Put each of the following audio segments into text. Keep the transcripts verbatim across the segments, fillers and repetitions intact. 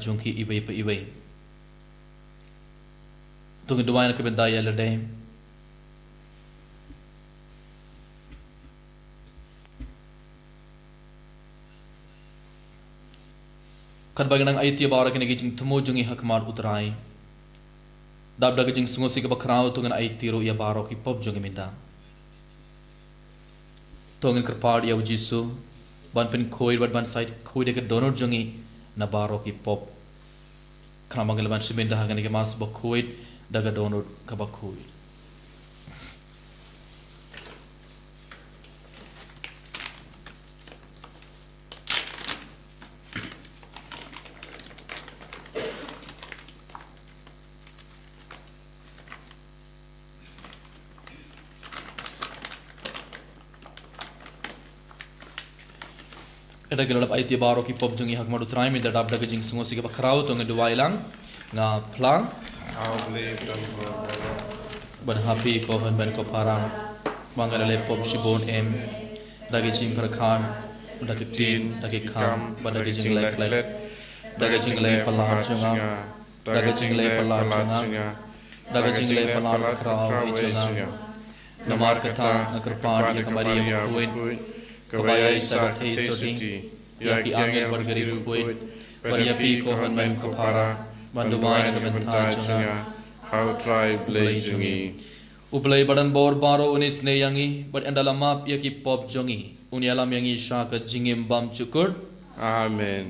jong ki iwei pa iwei. To ngin duwai na ka bynta ïa lade. Katba ngi nang aiti ïa baroh kine ki jingthmu jong ngi ha khmat U Trai, dap da ka jingsngewsih kaba khraw to ngin aiti ruh ïa baroh ki pop jong ngi mynta. To ngin kyrpad ïa U Jisu ban pynkhuid bad ban said khuid ïa ka dohnud jong ngi na baroh ki pop. Khnang ba ngin lah ban shim bynta ha kane ka Mass bakhuid da ka dohnud kaba khuid. Ynda ngi la dep aiti ïa baroh ki pop jong ngi ha khmat U Trai, mynta dap da ka jingsngewsih kaba khraw to ngin duwai lang. Nga phla. Ban ha phi ko hynmen ko para, ba nga la leh pop shibun em, da ka jingpyrkhat, da ka ktien, da ka kam, bad da ka jingleh klet, da ka jingleh palat jong nga, da ka jingleh palat jong nga, da ka jingleh palat khraw ïa jong nga. Namar kata nga kyrpad ïa ka Maria bakhuid, kaba ïaishah ka theisotti ïa ki angel bad ki riewkhuid, bad ïa phi ko hynmen ko para, ban duwai na ka bynta jong nga ha U Trai Blei jong ngi. U Blei badonbor baroh un isynei ïa ngi, bad ynda la map ïa ki pop jong ngi, un ïalam ïa ngi sha ka jingim bymjukut. Amen.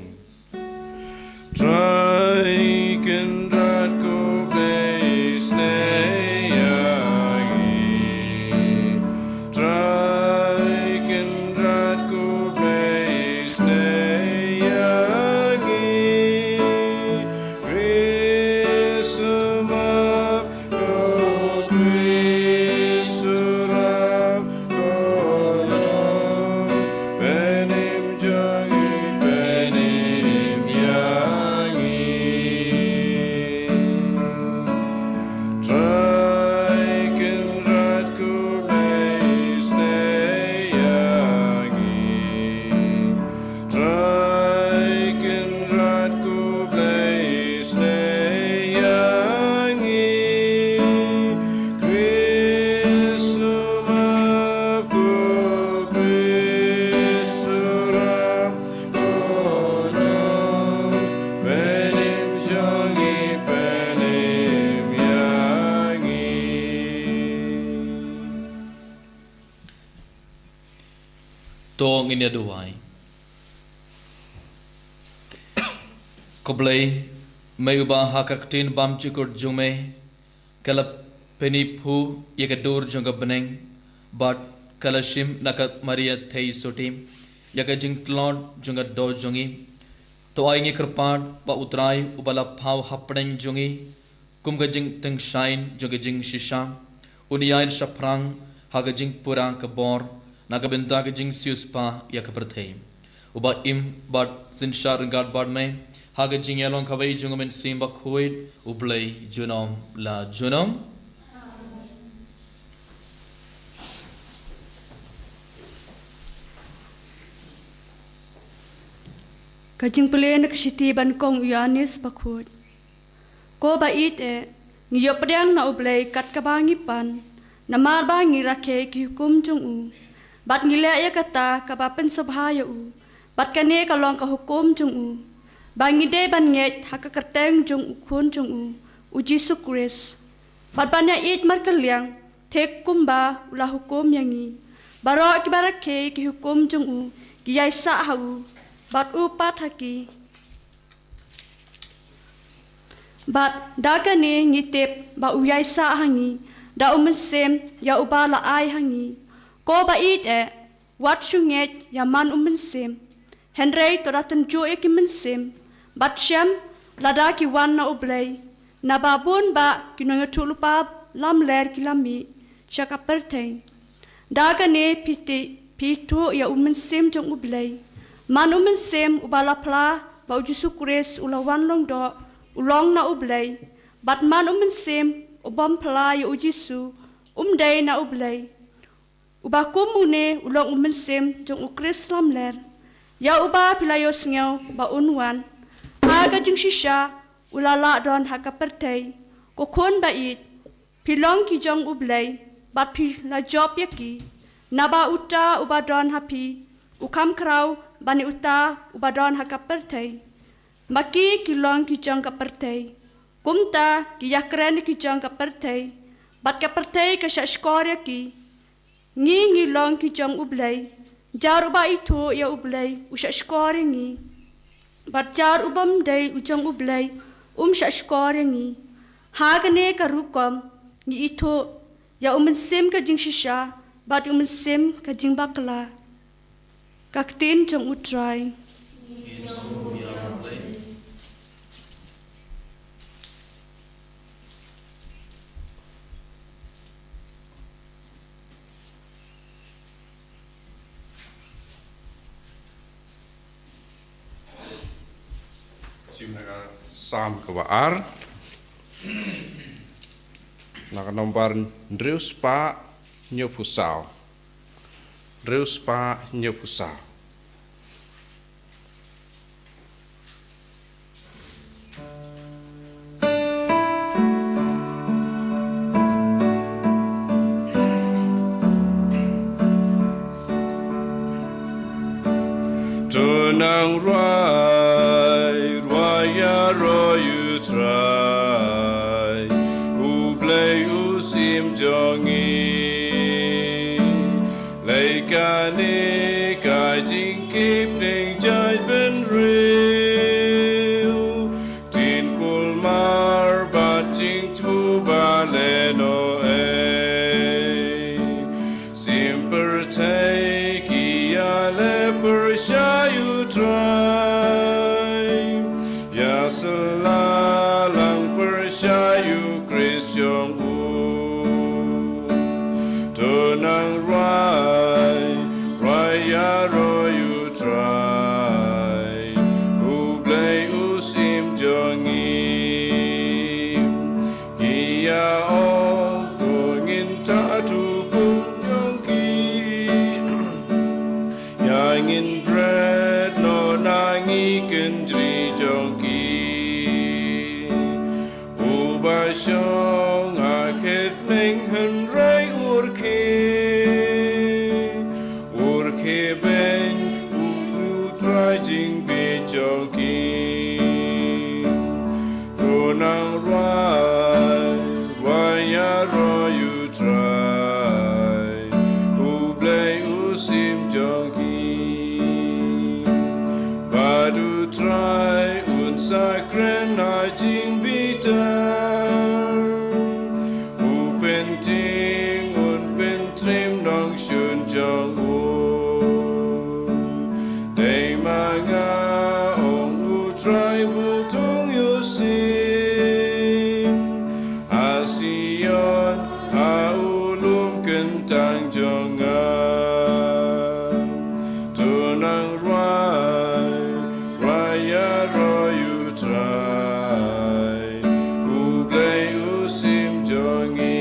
Trai Kynrad ko Blei isynei ïa ngi. Trai Kynrad ko Blei isynei ïa ngi. Khrist u map, ko Khrist u rap, ko nong, pynim jong ngi, pynim ïa ngi. Trai Kynrad ko Blei isynei ïa ngi. Trai Kynrad ko Blei isynei ïa ngi. Khrist u map, ko Khrist u rap, ko nong, pynim jong ngi, pynim ïa ngi. To ngin ïa duwai. Ko Blei, me uba ha ka ktien bymjukut jong me ka la pyniphuh ïa ka dur jong ka bneng, bad ka la shim na ka Maria theisotti ïa ka jingtlot jong ka doh jong ngi. To ai ngi kyrpad ba U Trai uba la phaw hapdeng jong ngi kum ka jingtyngshaiñ jong ka jingshisha, un ïaid shaphrang ha ka jingpura ka bor na ka bynta ka jingsiewspah ïa ka pyrthei. Uba im bad synshar ryngkat bad me ha ka jingïalong kawei jong U Mynsiem Bakhuid, U Blei junom la junom. Ka jingpule na ka shithi ban kong u Ïoannis Bakhuid. Ko ba ïeit eh, ngi ïoh pdiang na U Blei kat kaba ngi pan, namar ba ngi rakhe ki hukum jong u, bad ngi leh ïa kata kaba pynsngewbha ïa u, bad kane ka long ka hukum jong u, ba ngi dei ban ngeit ha ka kyrteng jong U Khun jong u, U Jisu Khrist, bad ban ïa ïeit markylliang thik kumba u la hukum ïa ngi. Baroh kiba rakhe ki hukum jong u ki ïaisah ha u, bad u pat ha ki. Bad da kane ngi tip ba u ïaisah ha ngi da U Mynsiem ïa uba la ai ha ngi. Ko ba ïeit eh, wat shu ngeit ïa man U Mynsiem, hynrei to da tynjuh ïa ki mynsiem, bad shem lada ki wan na U Blei, naba bun bah ki nongïathuhlypa lamler ki la mih sha ka pyrthei. Da kane phi tip, phi ithuh ïa U Mynsiem jong U Blei. Man U Mynsiem uba la phla ba U Jisu Khrist u la wan long doh, u long na U Blei. Bad man U Mynsiem u bym phla ïa U Jisu, um dei na U Blei. Uba kum une u long U Mynsiem jong U Khrist lamler, ïa uba phi la ïohsngew ba un wan. Ha ka jingshisha u la lah don ha ka pyrthei. Ko khun ba ïeit, phi long ki jong U Blei, bad phi la jop ïa ki. Naba uta uba don ha phi u kham khraw ban ïa uta uba don ha ka pyrthei. Ma ki ki long ki jong ka pyrthei, kumta ki ïakren ïa ki jong ka pyrthei, bad ka pyrthei ka shahshkor ïa ki. Ngi ngi long ki jong U Blei. Jar uba ithuh ïa U Blei u shahshkor ïa ngi, bad jar u bym dei u jong U Blei um shahshkor ïa ngi. Ha kane ka rukom ngi ithuh ïa u mynsiem ka jingshisha bad u mynsiem ka jingbakla. Ka ktien jong U Trai. Shim na ka Salm kaba ar, na ka nombar hynriew spah hynñiew phew saw. Hynriew spah hynñiew phew saw. To nang rwai, rwai ïaroh ïa U Trai, U Blei u syiem jong ngi. Lei kane ka jingkyrpang jait bynriew, ktien kulmar bad jingthmu ba lehnohei. Shim pyrthei ki ïaleh pyrshah ïa U Trai, ïasylla lang pyrshah ïa U Khrist jong u. To nang rwai, rwai ïaroh ïa U Trai, U Blei u syiem jong ngi. Ki ïa-ong, to ngin thaw kum jong ki. Ïa ngin bret noh na ngi kynjri jong ki. Uba shong ha kyrteng hynrei u rkhie, u rkhie beiñ, U Trai jingbieit jong ki. To nang rwai, rwai ïaroh ïa U Trai, U Blei u syiem jong ki. Bad U Trai un sa kren ha jingbitar, u pynthing un pyntriem nongshun jong u. Dei ma nga, ong U Trai, bthung ïa u syiem, ha Sion, ha u lum kyntang jong nga. To nang rwai, rwai ïaroh ïa U Trai, U Blei u syiem jong ngi.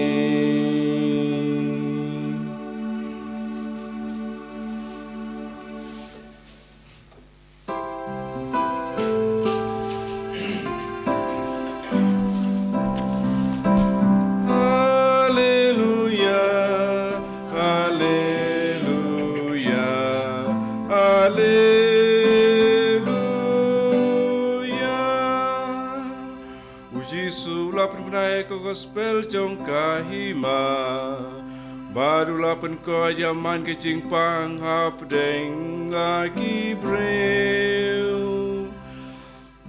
Haleluia, haleluia, haleluia. U Jisu u la pynbna ïa ka gospel jong ka hima, bad u la pynkoit ïa man ka jingpang hapdeng la ki briew.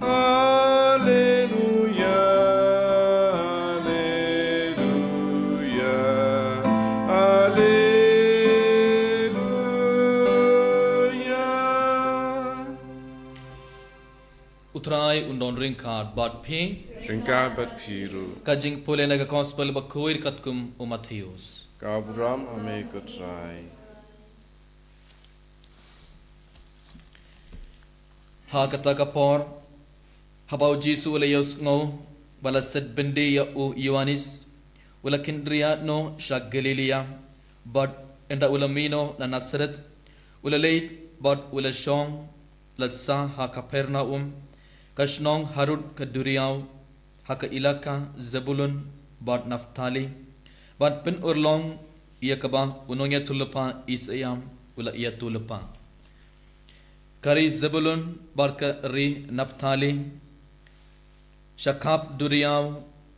Haleluia, haleluia, haleluia. U Trai un don ryngkat bad phi. Ryngkat bad phi ruh. Ka jingpule na ka gospel bakhuid katkum u Mathaios. Ka burom ha me ko Trai. Ha kata ka por, haba u Jisu u la ïohsngew ba la set byndi ïa u Ïoannis, u la kynriah noh sha Galilaia, bad ynda u la mih noh na Nasareth, u la leit bad u la shong la sah ha Kapernaum, Ka shnong harud ka duriaw, ha ka ilaka Zebulun bad Naphtali, ban pynurlong ïa kaba u nongïathuhlypa Isaïah u la ïathuhlypa. Ka ri Zebulun bad ka ri Naphtali, sha khap duriaw,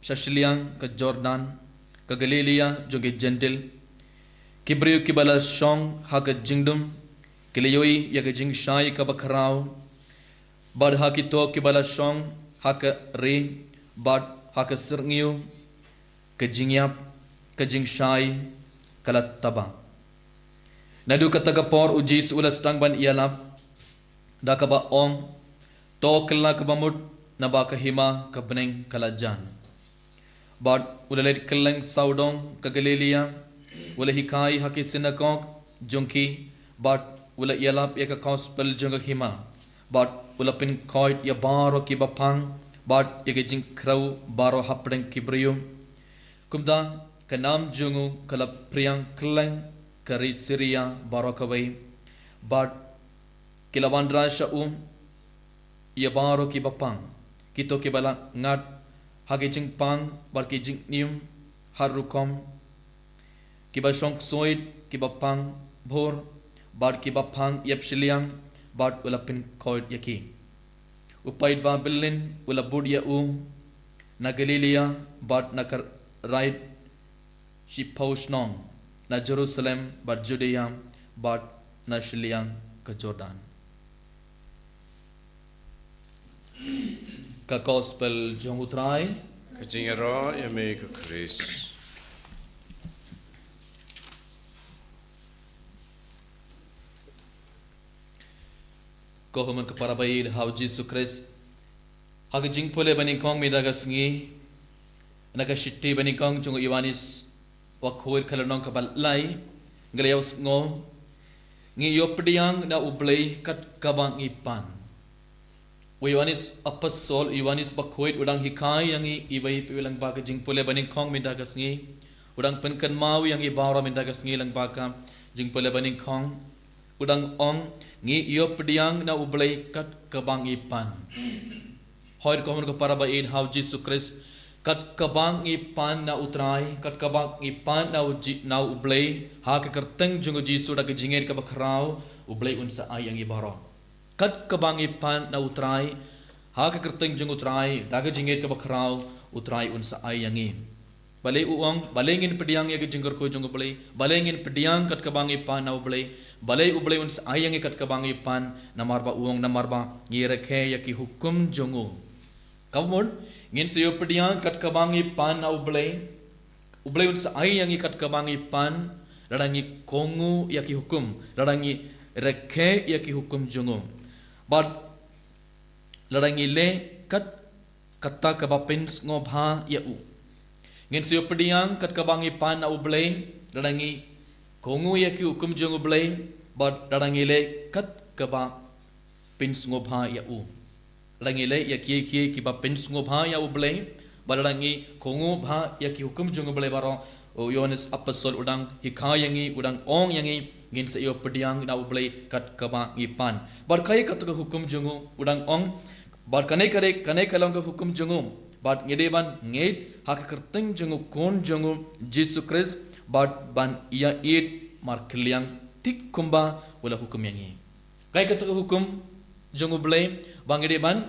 sha shiliang ka Jordan, ka Galilia jong ki Jentil. Ki briew kiba la shong ha ka jingdum ki la ïohi ïa ka jingshai kaba khraw, bad ha kito kiba la shong ha ka ri bad ha ka syrngiew, ka jingïap, ka jingshai ka la taba. Naduh kata ka por u Jisu u la sdang ban ïalap da kaba ong, "To kylla kaba mut, naba ka hima ka bneng ka la jan." Bad u la leit kylleng sawdong ka Galilia, u la hikai ha ki synagog jong ki, bad u la ïalap ïa ka gospel jong ka hima, bad u la pynkhuid ïa baroh kiba pang, bad ïa ka jingkhrew baroh hapdeng ki briew. Kumta ka nam jong u ka la phriang kylleng ka ri Syria baroh kawei, bad ki la wanrah sha u ïa baroh kiba pang, kito kiba la ngat ha ki jingpang bad ki jingim har rukom, kiba shong ksuid, kiba pang bhur, bad kiba pang ïap shiliang, bad u la pynkhuid ïa ki. U paid ba byllien u la bud ïa u na Galilia bad na ka raid shiphew shnong, na Jerusalem bad Judea bad na shiliang ka Jordan. Ka gospel jong u Trai. Ka jingïaroh ïa me ko Khrist. Ko hynmen ko para ba ïeit ha u Jisu Khrist, ha ka jingpule banyngkong mynta ka sngi, na ka shithi banyngkong jong u Ïoannis bakhuid ka lynnong kaba lai, ngi la ïohsngew, ngi ïoh pdiang na U Blei kat kaba ngi pan. U Ïoannis apostol, Ïoannis bakhuid u dang hikai ïa ngi iwei pa iwei lyngba ka jingpule banyngkong mynta ka sngi. U dang pynkynmaw ïa ngi baroh mynta ka sngi lyngba ka jingpule banyngkong. U dang ong, ngi ïoh pdiang na U Blei kat kaba ngi pan. Hooid ko hynmen ko para ba ïeit ha u Jisu Khrist, kat kaba ngi pan na u Trai, kat kaba ngi pan na u Ji-, na U Blei, ha ka kyrteng jong u Jisu da ka jingngeit kaba khraw, U Blei un sa ai ïa ngi baroh. Kat kaba ngi pan na u Trai, ha ka kyrteng jong u Trai, da ka jingngeit kaba khraw, u Trai un sa ai ïa ngi. Balei u ong, balei ngin pdiang ïa ka jingkyrkhu jong U Blei, balei ngin pdiang kat kaba ngi pan na U Blei, balei U Blei un sa ai ïa ngi kat kaba ngi pan, namar ba u ong, namar ba ngi rakhe ïa ki hukum jong u. Kaba mut, ngin sa ïoh pdiang kat kaba ngi pan na U Blei, U Blei un sa ai ïa ngi kat kaba ngi pan, lada ngi kohnguh ïa ki hukum, lada ngi rakhe ïa ki hukum jong u. Bad lada ngi leh kat kata kaba pynsngewbha ïa u. Ngin sa ïoh pdiang kat kaba ngi pan na U Blei, lada ngi kohnguh ïa ki hukum jong U Blei, bad lada ngi leh kat kaba pynsngewbha ïa u. Lada ngi leh ïa kiei kiei kiba pynsngewbha ïa U Blei, bad lada ngi kohnguh bha ïa ki hukum jong U Blei baroh, u Ïoannis apostol u dang hikai ïa ngi, u dang ong ïa ngi, ngin sa ïoh pdiang na U Blei kat kaba ngi pan. Bad kaei kata ka hukum jong u, u dang ong, bad kane ka dei, kane ka long ka hukum jong u, bad ngi dei ban ngeit ha ka kyrteng jong u Khun jong u Jisu Khrist, bad ban ïa ïeit markylliang tik kumba u la hukum ïa ngi. Kaei kata ka hukum jong U Blei, ba ngi dei ban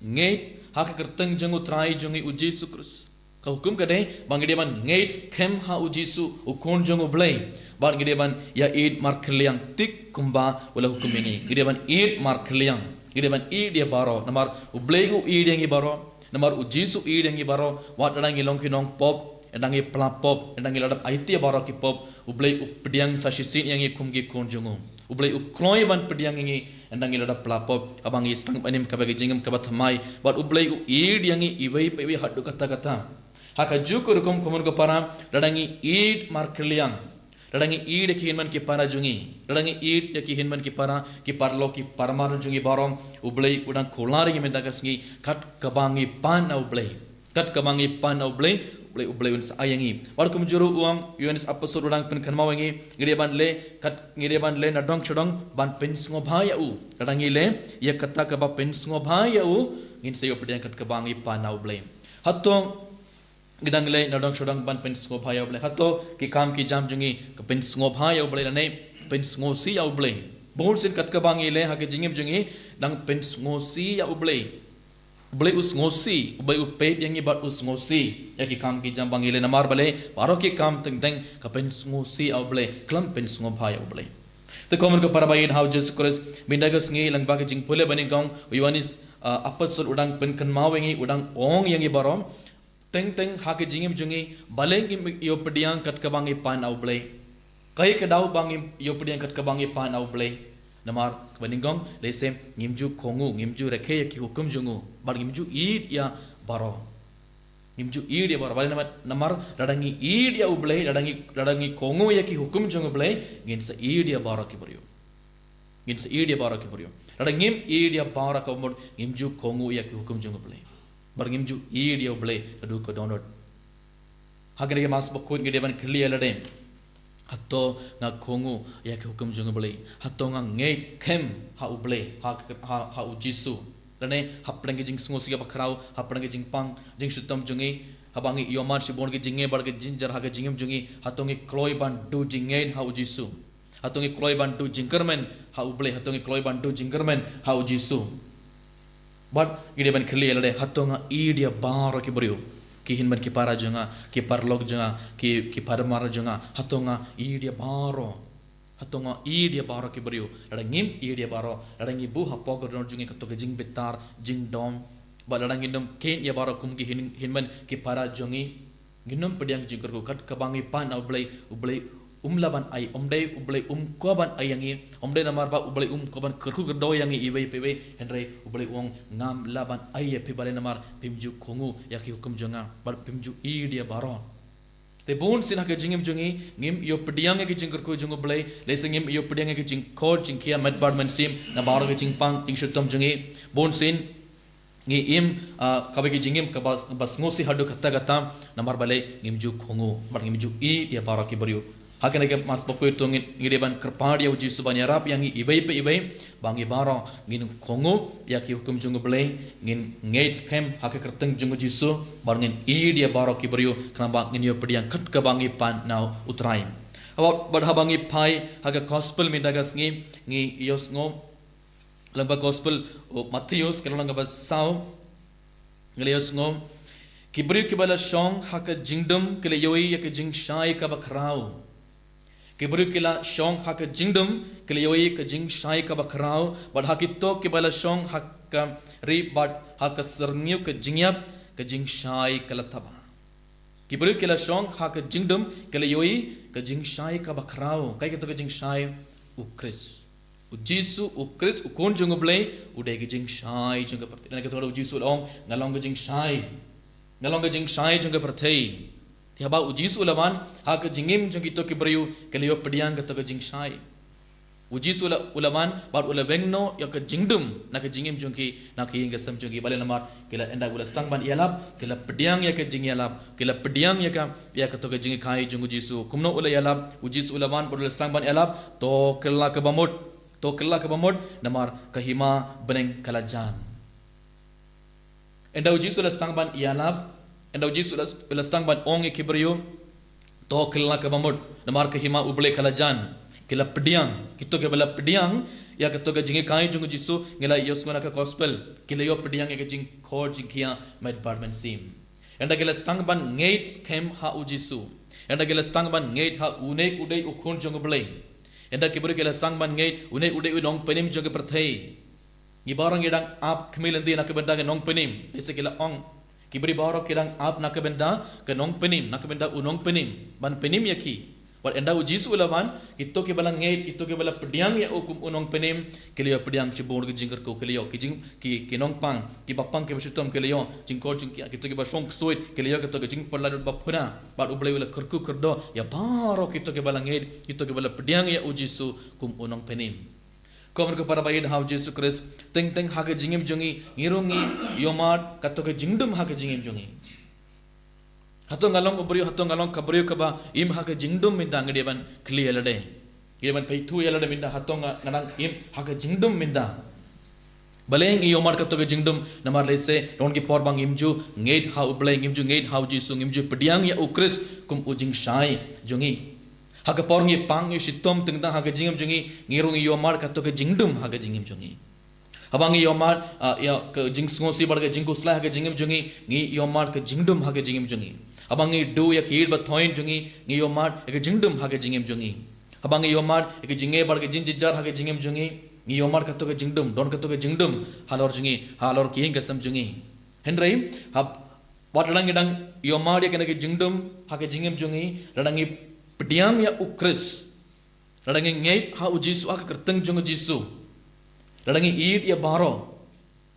ngeit ha ka kyrteng jong u Trai jong ngi u Jisu Khrist. Ka hukum ka dei ba ngi dei ban ngeit skhem ha u Jisu, u Khun jong U Blei. Bad ngi dei ban ïa ïeit markylliang tik kumba u la hukum ïa ngi. Ngi dei ban ïeit markylliang. Ngi dei ban ïeit ïa baroh. Namar U Blei u ïeit ïa ngi baroh. Namar u Jisu u ïeit ïa ngi baroh. Wat lada ngi long ki nongpop, ynda ngi pla pop, ynda ngi la dep aiti ïa baroh ki pop, U Blei u pdiang sa shisien ïa ngi kum ki khun jong u. U Blei u kloi ban pdiang ïa ngi ynda ngi la dep pla pop, haba ngi sdang ban im kaba ka jingim kaba thymmai, bad U Blei u ïeit ïa ngi iwei pa iwei haduh katta katta. Ha kajuh ka rukom ko hynmen ko para, lada ngi ïeit markylliang, lada ngi ïeit ïa ki hynmen ki para jong ngi, lada ngi ïeit ïa ki hynmen ki para, ki paralok ki parmar jong ngi baroh, U Blei u dang kular ïa ngi mynta ka sngi, kat kaba ngi pan na U Blei. Kat kaba ngi pan na U Blei, U Blei un sa ai ïa ngi. Bad kumjuh ruh u ong, Ïoannis Apostol u dang pynkynmaw ïa ngi, ngi dei ban leh, kat ngi dei ban leh nadong shadong ban pynsngewbha ïa u. Lada ngi leh ïa kata kaba pynsngewbha ïa u, ngin sa ïoh pdiang kat kaba ngi pan na u Blei. Hato ngi dang leh nadong shadong ban pynsngewbha ïa u Blei? Hato ki kam ki jam jong ngi ka pynsngewbha ïa u Blei lane pynsngewsih ïa u Blei? Bunsien kat kaba ngi leh ha ka jingim jong ngi dang pynsngewsih ïa u Blei. U Blei u sngewsih, u Blei u peit ïa ngi bad u sngewsih ïa ki kam ki jam ba ngi leh. Namar balei? Baroh ki kam teng teng ka pynsngewsih ïa u Blei, khlem pynsngewbha ïa u Blei. Te ko mon ko para baieit ha u Jisu Khrist, mynta ka sngi lyngba ka jingpule banyngkong u Ïoannis, ah, Apostol u dang pynkynmaw ïa ngi, u dang ong ïa ngi baroh, teng teng ha ka jingim jong ngi, balei ngim ïoh pdiang kat kaba ngi pan na u Blei? Kaei ka daw ba ngim ïoh pdiang kat kaba ngi pan na u Blei? Namar kaba nyngkong, lehse ngim ju kohnguh, ngim ju rakhe ïa ki hukum jong u, bad ngim ju ïeit ïa baroh. Ngim ju ïeit ïa baroh. Balei? Namar, namar lada ngi ïeit ïa u Blei, lada ngi, lada ngi kohnguh ïa ki hukum jong u Blei, ngin sa ïeit ïa baroh ki briew. Ngin sa ïeit ïa baroh ki briew. Lada ngim ïeit ïa baroh ka mut, ngim ju kohnguh ïa ki hukum jong u Blei. Bad ngim ju ïeit ïa u Blei naduh ka dohnud. Ha kane ka Mass Bakhuid ngi dei ban kylli ïa lade, hato nga kohnguh ïa ki hukum jong u Blei? Hato nga ngeit skhem ha u Blei, ha, ha, ha u Jisu? Lane hapdeng ka jingsngewsih kaba khraw, hapdeng ka jingpang jingshitom jong ngi, haba ngi ïohmad shibun ki jingeh bad ki jingjia ha ka jingim jong ngi, hato ngi kloi ban duh jingngeit ha u Jisu? Hato ngi kloi ban duh jingkyrmen ha u Blei? Hato ngi kloi ban duh jingkyrmen ha u Jisu? Bad ngi dei ban kylli ïa lade, hato nga ïeit ïa baroh ki briew, ki hynmen ki para jong nga, ki paralok jong nga, ki, ki para mar jong nga? Hato nga ïeit ïa baroh? Hato nga ïeit ïa baroh ki briew? Lada ngim ïeit ïa baroh, lada ngi buh hapoh ka dohnud jong ngi kato ka jingbitar, jingdom, bad lada ngim kheiñ ïa baroh kum ki hyn-, hynmen ki para jong ngi, ngin ym pdiang jingkyrkhu. Kat kaba ngi pan na u Blei, u Blei um lah ban ai. Ym dei u Blei um kwah ban ai ïa ngi, ym dei namar ba u Blei um kwah ban kyrkhu kyrdoh ïa ngi iwei pa iwei, hynrei u Blei u ong, ngam lah ban ai ïa phi. Balei? Namar phim ju kohnguh ïa ki hukum jong nga, bad phim ju ïeit ïa baroh. Te bunsien ha ka jingim jong ngi, ngim ïoh pdiang ïa ki jingkyrkhu jong u Blei, lehse ngim ïoh pdiang ïa ki jingkhot jingkhia met bad mynsiem na baroh ki jingpang jingshitom jong ngi. Bunsien ngi im, ah, kaba ki jingim kaba, ba sngewsih haduh katta katta, namar balei? Ngim ju kohnguh bad ngim ju ïeit ïa baroh ki briew. Ha kane ka Mass Bakhuid to ngi, ngi dei ban kyrpad ïa u Jisu ban ïarap ïa ngi iwei pa iwei, ba ngi baroh ngin kohnguh ïa ki hukum jong u Blei, ngin ngeit skhem ha ka kyrteng jong u Jisu, bad ngin ïeit ïa baroh ki briew, khnang ba ngin ïoh pdiang kat kaba ngi pan na u Trai. Haba, bad haba ngi phai ha ka Gospel mynta ka sngi, ngi ïohsngew lyngba Gospel u Mathaios, ka lynnong kaba saw, ngi la ïohsngew, ki briew kiba la shong ha ka jingdum ki la ïohi ïa ka jingshai kaba khraw. Ki briew ki la shong ha ka jingdum ki la ïohi ka jingshai kaba khraw, bad ha kito kiba la shong ha ka ri bad ha ka syrngiew ka jingïap, ka jingshai ka la thaba. Ki briew ki la shong ha ka jingdum ki la ïohi ka jingshai kaba khraw. Kaei kato ka jingshai? U Khrist. U Jisu, u Khrist, u Khun jong u Blei, u dei ka jingshai jong ka pyrthei. Dei na kato ka daw u Jisu u la ong, nga long ka jingshai. Nga long ka jingshai jong ka pyrthei. Te haba u Jisu u la wan ha ka jingim jong kito ki briew, ki la ïoh pdiang kato ka jingshai. U Jisu u la, u la wan bad u la weng noh ïa ka jingdum na ka jingim jong ki, na ka ïing ka sem jong ki. Balei? Namar ki la, ynda u la sdang ban ïalap, ki la pdiang ïa ka jingïalap, ki la pdiang ïa ka, ïa kato ka jinghikai jong u Jisu. Kumno u la ïalap? U Jisu u la wan bad u la sdang ban ïalap, to kylla kaba mut, to kylla kaba mut, namar ka hima bneng ka la jan. Ynda u Jisu u la sdang ban ïalap, ynda u Jisu u la, u la sdang ban ong ïa ki briew, to kylla kaba mut, namar ka hima u Blei ka la jan. Ki la pdiang, kito kiba la pdiang ïa kato ka jinghikai jong u Jisu, ngi la ïohsngew na ka Gospel, ki la ïoh pdiang ïa ka jingkhot jingkhia met bad mynsiem. Ynda ki la sdang ban ngeit skhem ha u Jisu, ynda ki la sdang ban ngeit ha une u dei u Khun jong u Blei, ynda ki briew ki la sdang ban ngeit une u dei u nongpynim jong ka pyrthei. Ngi baroh ngi dang ap khmih lynti na ka bynta ka nongpynim. Lehse ki la ong, ki briew baroh ki dang ap na ka bynta ka nongpynim, na ka bynta u nongpynim, ban pynim ïa ki. Bad ynda u Jisu u la wan, kito kiba la ngeit, kito kiba la pdiang ïa u kum u nongpynim, ki la ïoh pdiang shibun ki jingkyrkhu, ki la ïoh, ki jing, ki, ki nongpang, kiba pang kiba shitom ki la ïoh jingkhot jingkhia, kito kiba shong ksuid ki la ïoh kato ka jingpynlait bapura. Bad u Blei u la kyrkhu kyrdoh ïa baroh kito kiba la ngeit, kito kiba la pdiang ïa u Jisu kum u nongpynim. Ko mon ko para baieit ha u Jisu Khrist, teng teng ha ka jingim jong ngi, ngi ruh ngi ïohmad kato ka jingdum ha ka jingim jong ngi. Hato nga long u briew, hato nga long ka briew kaba im ha ka jingdum mynta, nga dei ban kylli ïa lade. Nga dei ban pyrthuh ïa lade mynta, hato nga, nga dang im ha ka jingdum mynta. Balei ngi ïohmad kato ka jingdum, namar lehse don ki por ba ngim ju ngeit ha U Blei, ngim ju ngeit ha U Jisu, ngim ju pdiang ïa U Khrist kum u jingshai jong ngi. Ha ka por ngi pang, ngi shitom tyngtang ha ka jingim jong ngi, ngi ruh ngi ïohmad kato ka jingdum ha ka jingim jong ngi. Haba ngi ïohmad, ah, ïa ka jingsngewsih bad ka jingkhuslai ha ka jingim jong ngi, ngi ïohmad ka jingdum ha ka jingim jong ngi. Haba ngi duh ïa ka ïit ba thoiñ jong ngi, ngi ïohmad ïa ka jingdum ha ka jingim jong ngi. Haba ngi ïohmad ïa ka jingeh bad ka jingjynjar ha ka jingim jong ngi, ngi ïohmad kato ka jingdum, don kato ka jingdum halor jong ngi, halor ka ïing ka sem jong ngi. Hynrei, hab-, wat lada ngi dang ïohmad ïa kane ka jingdum ha ka jingim jong ngi, lada ngi pdiang ïa U Khrist, lada ngi ngeit ha U Jisu, ha ka kyrteng jong U Jisu, lada ngi ïeit ïa baroh,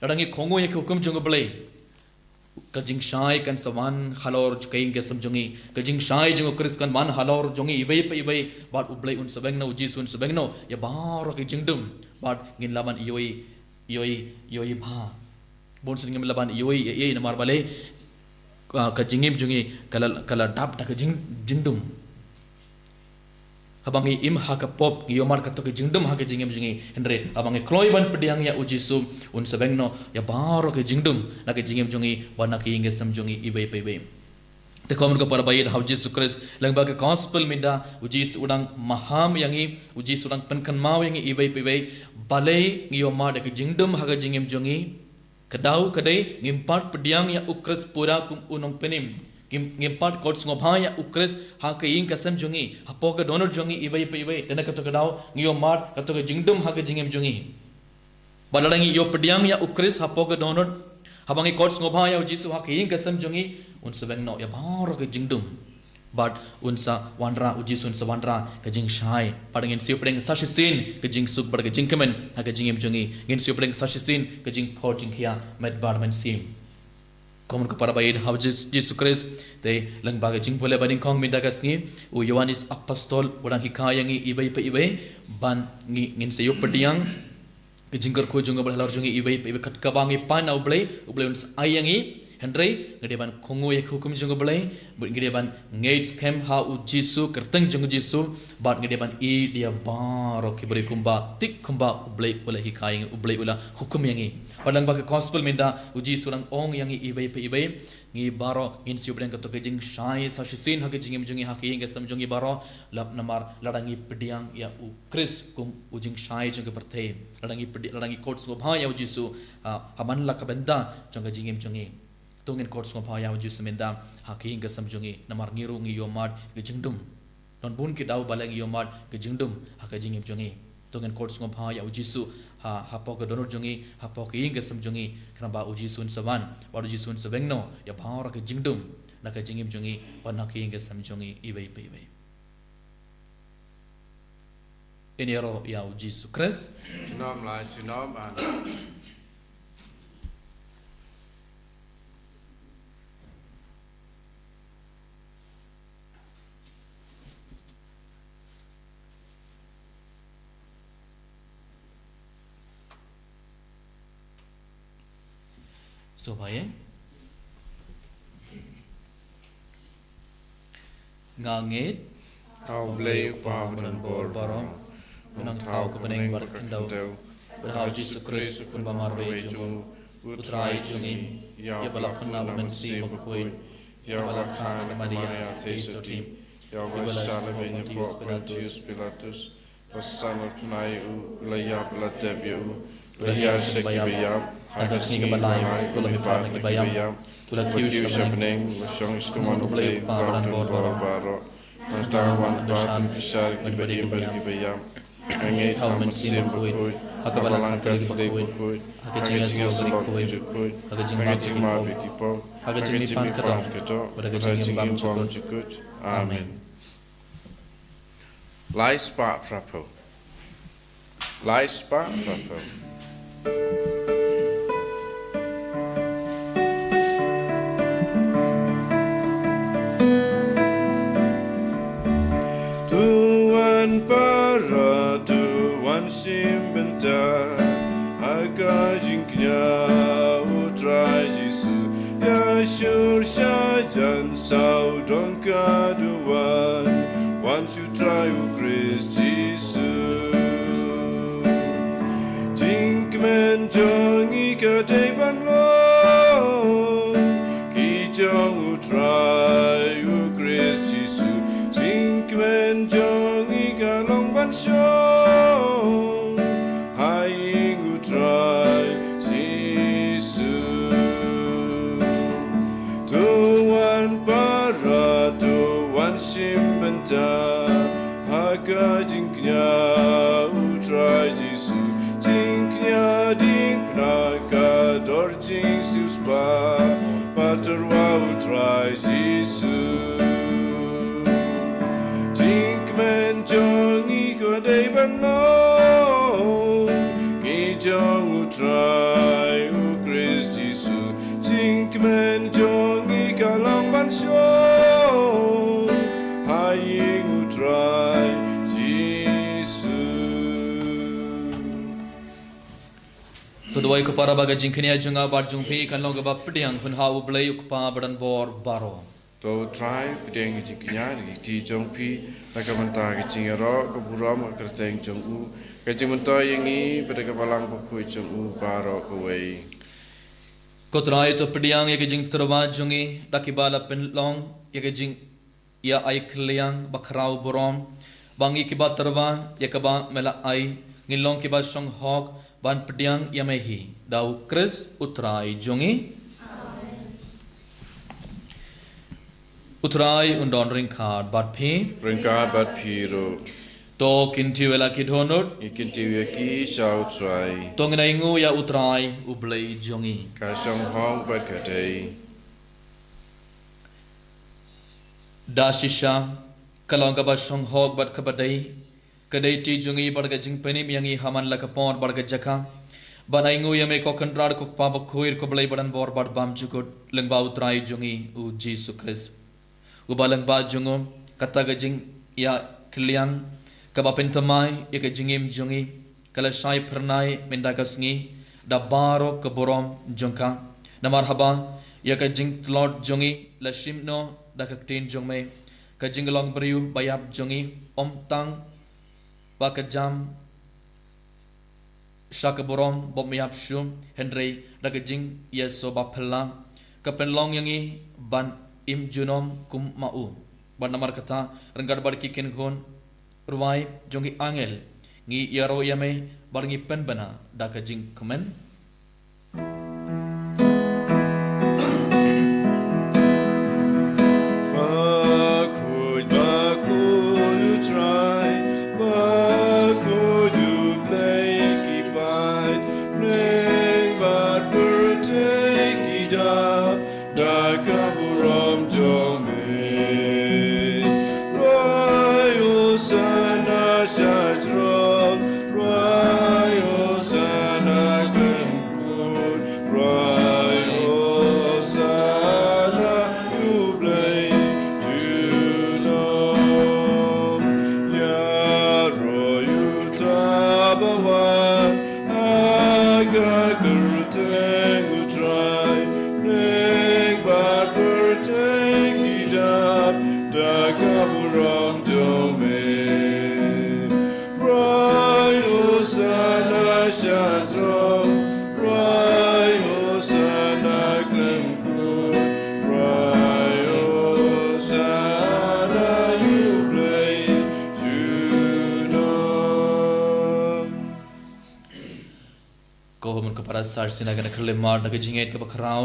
lada ngi kohnguh ïa ka hukum jong U Blei, ka jingshai kan sa wan halor ka ïing ka sem jong ngi, ka jingshai jong U Khrist kan wan halor jong ngi iwei pa iwei, bad U Blei un sa weng noh, U Jisu un sa weng noh ïa baroh ka jingdum, bad ngin lah ban ïohi, ïohi, ïohi bha. Bun sien ngim lah ban ïohi ïa, ïa, namar balei, ah, ka jingim jong ngi ka la, ka la dap da ka jing, jingdum. Haba ngi im ha ka pop, ngi ïohmad kato ka jingdum ha ka jingim jong ngi. Hynrei haba ngi kloi ban pdiang ïa U Jisu, un sa weng noh ïa baroh ka jingdum na ka jingim jong ngi bad na ka ïing ka sem jong ngi iwei pa iwei. Te kumno ka para baieit ha U Jisu Khrist, lyngba ka gospel mynta, U Jisu u dang maham ïa ngi, U Jisu u dang pynkynmaw ïa ngi iwei pa iwei, balei ngi ïohmad ïa ka jingdum ha ka jingim jong ngi. Ka daw ka dei, ngim pat pdiang ïa U Khrist pura kum u nongpynim. Ngim, ngim pat khot sngewbha ïa U Khrist ha ka ïing ka sem jong ngi, hapoh ka dohnud jong ngi iwei pa iwei. Dei na kato ka daw, ngi ïohmad kato ka jingdum ha ka jingim jong ngi. Bad lada ngi ïoh pdiang ïa U Khrist hapoh ka dohnud, haba ngi khot sngewbha ïa U Jisu ha ka ïing ka sem jong ngi, un sa weng noh ïa baroh ka jingdum. Bad un sa wanrah, U Jisu un sa wanrah ka jingshai. Bad ngin sa ïoh pdiang sa shisien ka jingsuk bad ka jingkmen ha ka jingim jong ngi. Ngin sa ïoh pdiang sa shisien ka jingkhot jingkhia met bad mynsiem. Kumno ka para baieit ha U Jis-, Jisu Khrist, te lyngba ka jingpule ba nyngkong mynta ka sngi, u Ïoannis Apostol u dang hikai ïa ngi iwei pa iwei, ban ngi, ngin sa ïoh pdiang ka jingkyrkhu jong U Blei halor jong ngi iwei pa iwei, kat kaba ngi pan na U Blei, U Blei un sa ai ïa ngi. Hynrei ngi dei ban kohnguh ïa ka hukum jong U Blei, ngi dei ban ngeit skhem ha U Jisu, kyrteng jong U Jisu, bad ngi dei ban ïeit ïa baroh ki briew kumba, thik kumba U Blei u la hikai ïa ngi, U Blei u la hukum ïa ngi. Bad lyngba ka gospel mynta, U Jisu u dang ong ïa ngi iwei pa iwei, ngi baroh ngin sa ïoh pdiang kato ka jingshai sa shisien ha ka jingim jong ngi, ha ka ïing ka sem jong ngi baroh, lap namar lada ngi pdiang ïa U Khrist kum u jingshai jong ka pyrthei. Lada ngi pdi-, lada ngi khot sngewbha ïa U Jisu, ah, ha man la ka bynta jong ka jingim jong ngi. To ngin khot sngewbha ïa U Jisu mynta ha ka ïing ka sem jong ngi, namar ngi ruh ngi ïohmad ka jingdum. Don bun ki daw balei ngi ïohmad ka jingdum ha ka jingim jong ngi. To ngin khot sngewbha ïa U Jisu ha, hapoh ka dohnud jong ngi, hapoh ka ïing ka sem jong ngi, khnang ba U Jisu un sa wan, bad U Jisu un sa weng noh ïa baroh ka jingdum na ka jingim jong ngi bad na ka ïing ka sem jong ngi iwei pa iwei. Ngin ïaroh ïa U Jisu Khrist. Junom la junom, amen. Sngewbha ïa. Nga ngeit ha U Blei U Kpa uba don bor baroh, U Nongthaw ka bneng bad ka khyndew, bad ha U Jisu Khrist U Khun ba marwei jong U, U Trai jong ngi, ïa uba la pynlong U Mynsiem Bakhuid, ïa uba la kha na ka Maria Theisotti, ïa uba la shah lehbeiñ hapoh Pontius Pilatus, la sah, la pynïap, u la ïap, la dep ïa u, u la hiar sha ki baïap, ha ka sngi kaba lai u la mihpat na ki baïap, u la kiew sha bneng, u la shong sha ka mon U Blei U Kpa uba don bor baroh. Nangta un wan ban pynbishar ïa kiba im bad kiba ïap. Nga ngeit ha U Mynsiem Bakhuid, ha ka Balang Katholik bakhuid, ha ka jingïasyllok bakhuid, ha ka jingmap ïa ki pop, ha ka jingmihpat ka doh, bad ha ka jingim bymjukut. Amen. Lai spah phra phew. Lai spah phra phew. To wan para, to wan shim bynta ha ka jingkñia U Trai Jisu, ïa Shur shajan saw dong ka duwan, wan shu Trai u Khrist Jisu. Jingkmen jong ngi ka dei ban long ki jong u Trai u Khrist Jisu. Jingkmen jong ngi ka long ban shong ha ïing u Trai Jisu. To wan para, to wan shim bynta ha ka jingkñia u Trai Jisu. Jingkñia jingpynah ka dor jingsiewspah, patyrwa u Trai Jisu. Jingkmen jong ngi ka dei ban long ki jong u Trai u Khrist Jisu. Jingkmen jong ngi ka long ban shong ha ïing u Trai Jisu. To duwai ko para ba ka jingkñia jong nga bad jong phi kan long kaba pdiang pynha u Blei u Kpa badonbor baroh. To u Trai pdiang ka jingkñia da ki kti jong phi, na ka bynta ka jingïaroh ka burom ka kyrteng jong u, ka jingmyntoi ïa ngi bad da ka Balang Bakhuid jong u baroh kawei. Ko Trai to pdiang ïa ka jingtyrwa jong ngi da kiba la pynlong ïa ka jing ïa ai kylliang ba khraw burom, ba ngi kiba tyrwa ïa kaba me la ai ngin long kiba shonghok ban pdiang ïa me hi, da u Khrist u Trai jong ngi. U Trai un don ryngkat bad phi. Ryngkat bad phi ruh. To kyntiew ïa la ki dohnud. Ngi kyntiew ïa ki sha u Trai. To ngin ainguh ïa u Trai u Blei jong ngi. Ka shonghok bad ka dei. Da shisha ka long kaba shonghok bad kaba dei, ka dei ti jong ngi bad ka jingpynim ïa ngi ha man la ka por bad ka jaka ban ainguh ïa me ko Kynrad ko Kpa Bakhuid ko Blei badonbor bad bymjukut, lyngba u Trai jong ngi u Jisu Khrist. Uba lyngba jong u kata ka jingïakylliang kaba pynthymmai ïa ka jingim jong ngi ka la shai phyrnai mynta ka sngi da baroh ka burom jong ka. Namar haba ïa ka jingtlot jong ngi la shim noh da ka ktien jong me, ka jinglong briew ba ïap jong ngi ym tang ba ka jam sha ka burom bym ïap shuh, hynrei da ka jingïasoh ba phylla ka pynlong ïa ngi ban im junom kum ma u. Bad namar kata, ryngkat bad ki kynhun rwai jong ki angel, ngi ïaroh ïa me bad ngi pynbna da ka jingkmen. Bakhuid, bakhuid u Trai, bakhuid u Blei ki paid, bneng bad pyrthei ki dap da ka burom jong me. Rwai Hosana sha jrong, rwai Hosana khlem kut, rwai Hosana ïa u Blei junom. Ïaroh ïa uta ba wan ha ka kyrteng u Trai, bneng bad pyrthei ki dap da ka burom jong me. Rwai Hosana sha jrong, rwai Hosana khlem kut, rwai Hosana ïa u Blei junom. Ko bun ko para, sa shisien ha kane ka khyllipmat na ka jingngeit kaba khraw,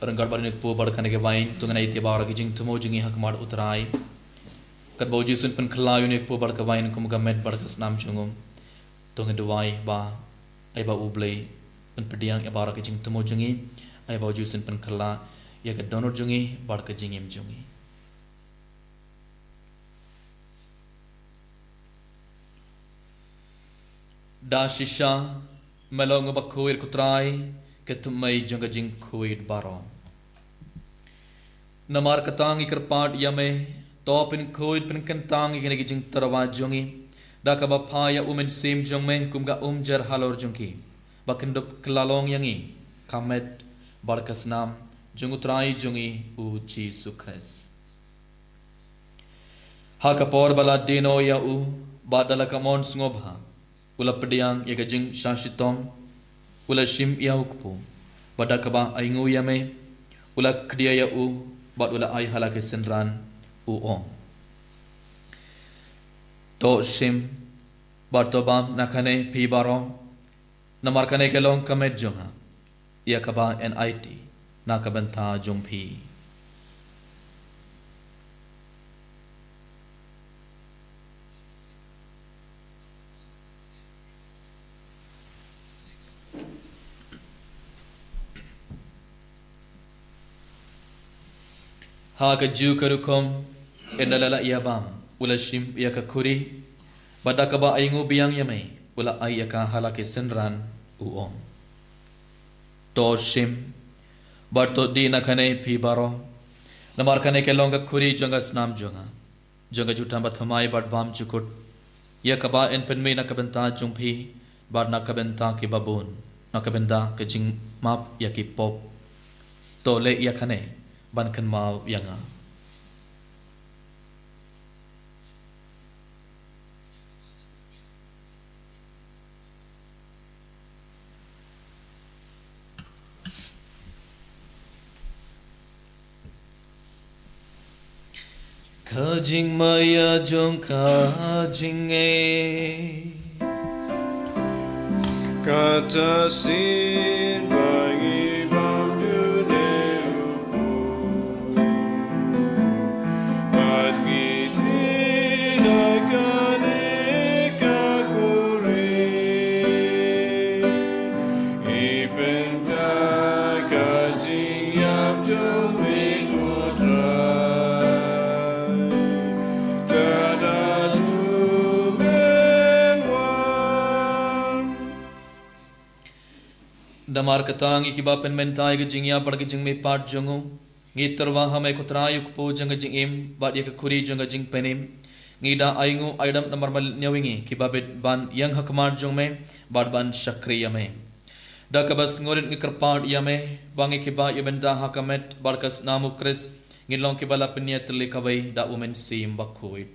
ryngkat bad une u kpu bad kane ka wain, to ngin ai ïa baroh ki jingthmu jong ngi ha khmat u Trai. Katba u Jisu un pynkylla ïa une u kpu bad ka wain kum ka met bad ka snam jong u, to ngin duwai ba, ai ba u Blei un pdiang ïa baroh ki jingthmu jong ngi, ai ba u Jisu un pynkylla ïa ka dohnud jong ngi bad ka jingim jong ngi. Da shisha me long uba khuid ko Trai, ka thymmei jong ka jingkhuid baroh. Namar kata ngi kyrpad ïa me, to pynkhuid pynkyntang ïa kine ki jingtyrwa jong ngi da kaba phah ïa u Mynsiem jong me kum ka umjer halor jong ki, ba kin dup kylla long ïa ngi ka met bad ka snam jong U Trai jong ngi U Jisu Khrist. Ha ka por ba la die noh ïa u, bad da la ka mon sngewbha, u la pdiang ïa ka jingshah shitom, u la shim ïa u kpu, bad da kaba ainguh ïa me, u la khdia ïa u, bad u la ai ha la ki synran, u ong: To shim, bad to bam na kane phi baroh, namar kane ka long ka met jong nga, ïa kaba yn aiti na ka bynta jong phi. Ha kajuh ka rukom, ynda la lah ïa bam, u la shim ïa ka khuri, bad da kaba ainguh biang ïa me, u la ai ïa ka ha la ki synran, u ong: To shim, bad to die na kane phi baroh, namar kane ka long ka khuri jong ka snam jong nga, jong ka jutang bathymmai bad bymjukut, ïa kaba yn pynmih na ka bynta jong phi, bad na ka bynta ki babun, na ka bynta ka jingmap ïa ki pop. To leh ïa kane ban kynmaw ïa nga. Ka jingmaïa jong ka jingngeit. Kata shisien ba ngi bam dune u Blei, bad ngi die na kane ka khuri. Ngi pynbna ka jingïap jong me ko Trai, tad haduh men wan. Namar kata ngi kiba pynmynta ïa ka jingïap bad ka jingmihpat jong u, ngi tyrwa ha me ko Trai u kpu jong ka jingim, bad ïa ka khuri jong ka jingpynim. Ngi da ainguh aidam namar ba leit ñiew ïa ngi kiba bit ban ïeng ha khmat jong me, bad ban shakri ïa me. Da kaba sngewrit ngi kyrpad ïa me, ba ngi kiba ïa bynta ha ka met bad ka snam u Khrist, ngin long kiba la pynïatylli kawei da u Mynsiem Bakhuid.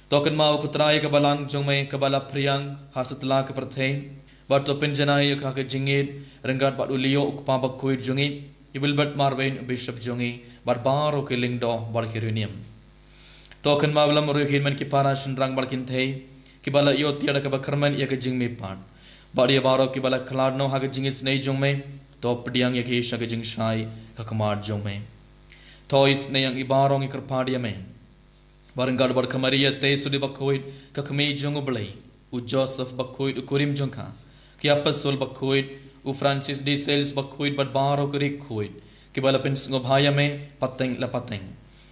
To kynmaw ko Trai ka balang jong me kaba la phriang ha satlak ka pyrthei, bad to pynjanai ïa ka ha ka jingïeit ryngkat bad u Leo u kpa bakhuid jong ngi, i Wilbert Marwein u bishop jong ngi, bad baroh ki lyngdoh bad ki riewniam. To kynmaw lem ruh ïa ki hynmen ki para shynrang bad kynthei kiba la ïoh tiar da kaba kyrmen ïa ka jingmihpat, bad ïa baroh kiba la khlad noh ha ka jingisynei jong me, to pdiang ïa ki sha ka jingshai ha khmat jong me. To isynei ïa ngi baroh ngi kyrpad ïa me, ba ryngkat bad ka Maria Theisotti bakhuid, ka kmie jong u Blei, u Joseph bakhuid u kurim jong ka, ki apostol bakhuid, u Francis de Sales bakhuid bad baroh ki riewkhuid kiba la pynsngewbha ïa me pateng la pateng,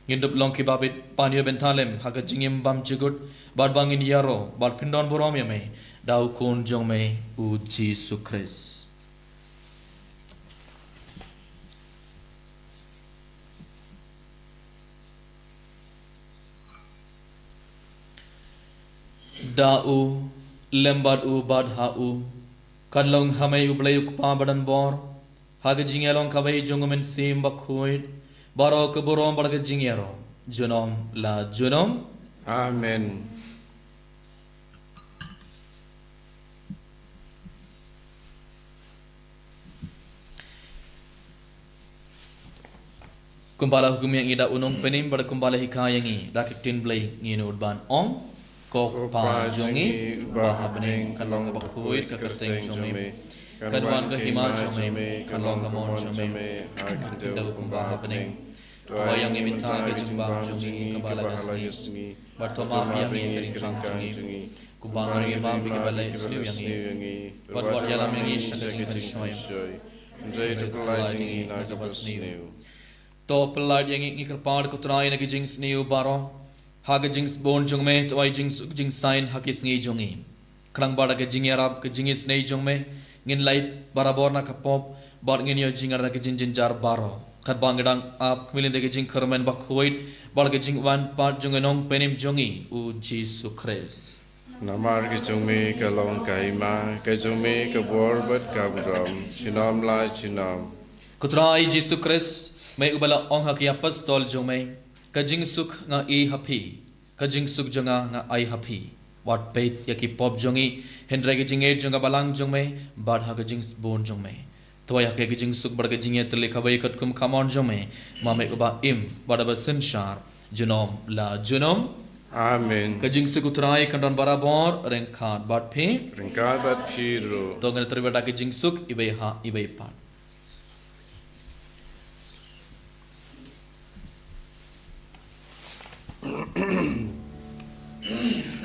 ngin dup long kiba bit ban ïoh bynta lem ha ka jingim bymjukut, bad ba ngin ïaroh bad pyndonburom ïa me da u Khun jong me u Jisu Khrist. Da u, lem bad u, bad ha u, kan long ha me u Blei u Kpa badonbor, ha ka jingïalong kawei jong u Mynsiem Bakhuid, baroh ka burom bad ka jingïaroh junom la junom. Amen. Kumba la hukum ïa ngi da u Nongpynim bad kumba la hikai ïa ngi da ka ktien Blei, ngin nud ban ong: Ko Kpa jong ngi uba ha bneng, kan long bakhuid ka kyrteng jong me. Kan wan ka hima jong me, kan long ka mon jong me ha ka khyndew kumba ha bneng. To ai ïa ngi mynta ka jingbam jong ngi kaba la ka sngi. Bad to map ïa ngi ka ringtang jong ngi, kumba ngi ruh ngi map ïa kiba leh sniew ïa ngi. Bad wat ïalam ïa ngi sha ka jingpynshoi, hynrei to pynlait ïa ngi na kaba sniew. To pynlait ïa ngi, ngi kyrpad ko Trai, na ki jingsniew baroh, ha ka jingsbun jong me, to ai jingsuk jingsaiñ ha ki sngi jong ngi. Khnang ba da ka jingïarap ka jingisynei jong me, ngin lait barabor na ka pop, bad ngin ïoh jingïarap da ka jingjynjar baroh, katba ngi dang ap khmih lynti ka jingkyrmen bakhuid bad ka jingwan pat jong u Nongpynim jong ngi u Jisu Khrist. Namar ka jong me ka long ka hima, ka jong me ka bor bad ka burom junom la junom. Ko Trai Jisu Khrist, me uba la ong ha ki apostol jong me, ka jingsuk nga ai ha phi, ka jingsuk jong nga nga ai ha phi. Wat peit ïa ki pop jong ngi, hynrei ka jingngeit jong ka balang jong me, bad ha ka jingbun jong me. To ai ha ka jingsuk bad ka jingïatylli kawei katkum ka mon jong me, ma me uba im bad uba synshar junom la junom. Amen. Ka jingsuk U Trai kan don barabor ryngkat bad phi. Ryngkat bad phi ruh. To ngin ïatylli bad ka jingsuk iwei ha iwei pat.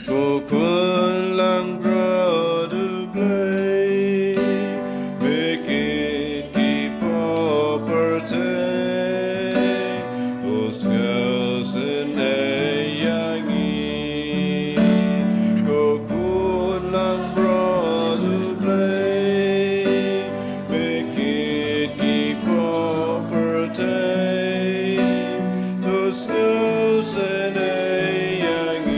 Ko khun langbrot U Blei, me kit ki pop pyrthei, to sngewsynei ïa ngi. Ko khun langbrot U Blei, me kit ki pop pyrthei, to sngewsynei ïa ngi.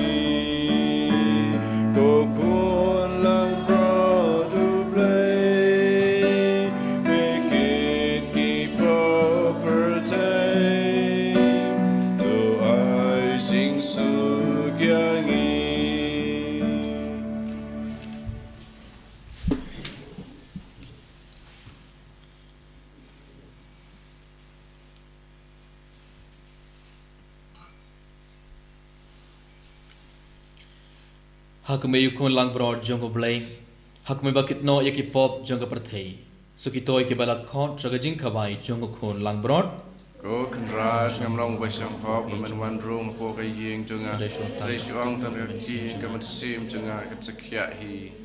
Ko khun langbrot U Blei, me kit ki pop pyrthei, to ai jingsuk ïa ngi. Ha kmie U Khun langbrot jong U Blei, ha kmie ba kit noh ïa ki pop jong ka pyrthei, sngewthuh ïa kiba la khot sha ka jingkhawai jong U Khun langbrot. Ko Kynrad, ngam long ba shong hok ba men wan rung hapoh ka ïing jong nga. Hynrei shu ong tang ka ktien, ka mynsiem jong nga kan sa khiah hi.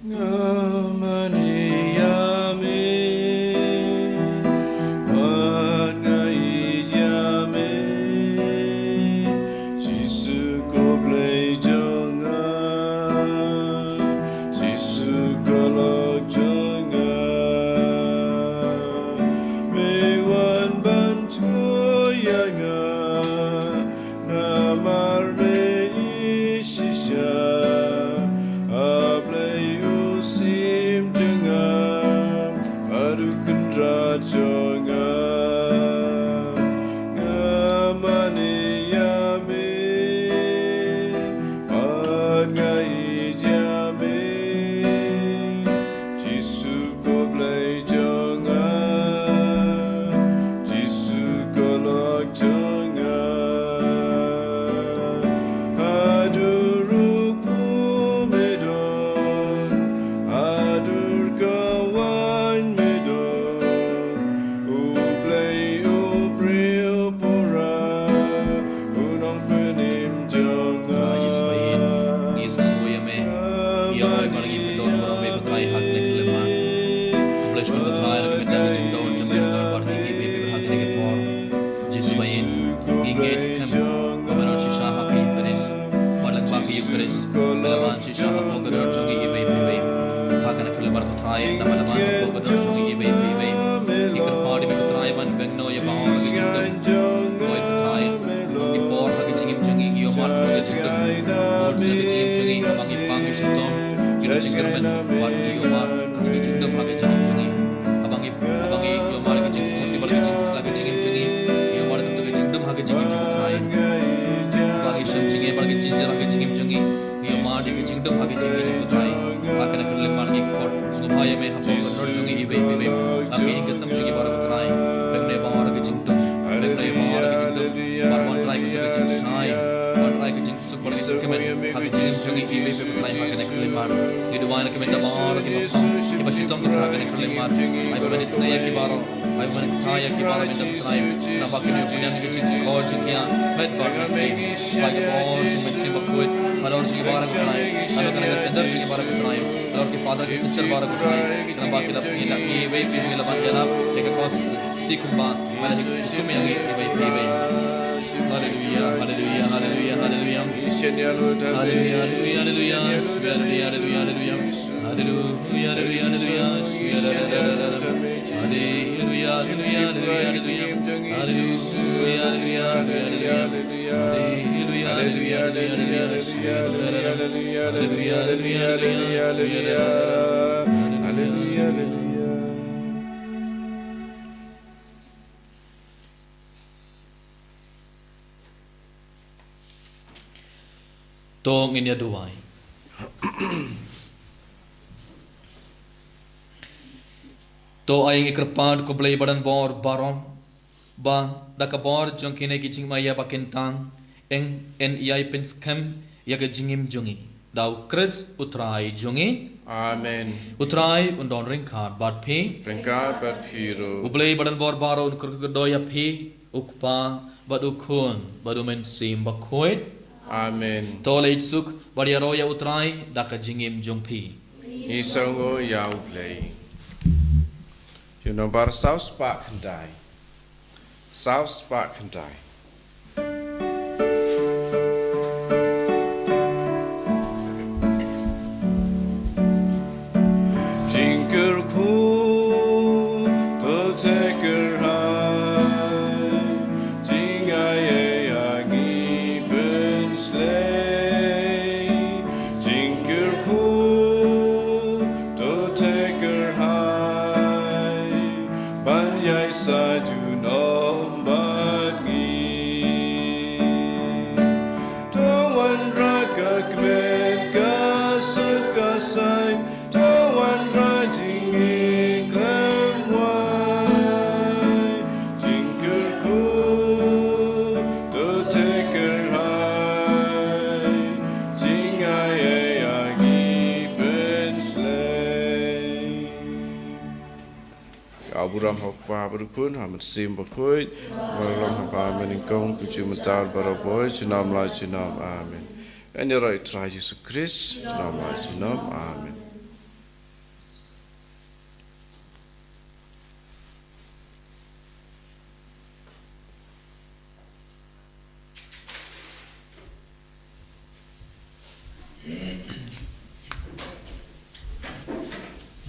Nga mane ïa me, wat nga ïeit ïa me. Jisu ko Blei jong nga, Jisu ko lok jong nga. Me wan ban sngewthuh ïa nga, namar me Ka jingdum. Bor sa ka jingim jong ngi, haba ngi pang ngi shitom, ngi da jingkyrmen, bad ngi ïohmad ka jingdum ha ka jingim jong ngi. Haba ngi, haba ngi ïohmad ka jingsngewsih bad ka jingkhuslai ka jingim jong ngi, ngi ïohmad ka jingdum ha ka jingim jong ngi, Trai. Haba ngi shem jingim bad ka jingjia ha ka jingim jong ngi, ngi ïohmad ka jingdum ha ka jingim jong ngi, Trai. Ha kane ka khyllipmat ngi khot sngewbha ïa me hapoh ka jingim jong ngi iwei pa iwei. Lam ka ïing ka sem jong ngi baroh, Trai. Pynlong ïa baroh ka jingdum, pynlong ïa baroh ka jingdum. Bad wan trai ka jingshai, wan trai ka jing Super Nation ka met, ha ka jingim jong ngi iwei pa iwei, Trai, ha kane ka khyllipmat. Ngi duwai na ka bynta baroh kiba pang, kiba shitom, Trai, ha kane ka khyllipmat. Ai ba men isynei ïa ki baroh, ai ba men kynthai ïa ki baroh, men Trai. Namar ba kin ïoh pynïaid ka jingkor jong ki ïa met bad mynsiem. Ai ka bor jong Mynsiem Bakhuid halor jong ki baroh, Trai. Halor kane ka center jong ki baroh, Trai. Halor ki father ki sister baroh, Trai. Namar ba ki la, ngi la, ngi iwei pa iwei ngi la ban ïalap ïa ka gospel. Te kumba Haleluya, haleluya, haleluya, haleluya, haleluya. Haleluya, haleluya, haleluya. Haleluya, haleluya, haleluya. Haleluya, haleluya, haleluya. Haleluya, haleluya, haleluya, haleluya. Haleluya, haleluya, haleluya, haleluya. Haleluya, haleluya, haleluya, haleluya. Haleluya, haleluya, haleluya, haleluya. Haleluya, haleluya. To ngin ïa duwai. To ai ngi kyrpad ko Blei ba don bor baroh, ba da ka bor jong kine ki jingmaïa ba kin tang, yn, yn ïai pynskhem ïa ka jingim jong ngi. Da U Khrist U Trai jong ngi. Amen. U Trai un don ryngkat bad phi. Ryngkat bad phi ruh. U Blei ba don bor baroh un kyrkhu kyrdoh ïa phi, U Kpa, bad U Khun, bad U Mynsiem Bakhuid. Amen. To leit suk, bad ïaroh ïa U Trai da ka jingim jong phi. Ngi sngewnguh ïa U Blei. Hynmen ba saw spah khyndai. Saw spah khyndai. Jingkyrkhu to te kyrhai, jingai ei a ngi pynslei. Jingkyrkhu to te kyrhai, ban ïai sa junom bad ngi. To wanrah ka kmen ka suk ka saiñ, to wanrah jingïeit khlem wai. Jingkyrkhu to te kyrhai, jingai ei a ngi pynslei. Ka burom ha U Kpa bad U Khun, ha U Mynsiem Bakhuid, bad long ha ba mynnyngkong, kumjuh mynta, baroh por, junom la junom. Amen. Ngan ïaroh ïa U Trai Jisu Khrist, junom la junom. Amen.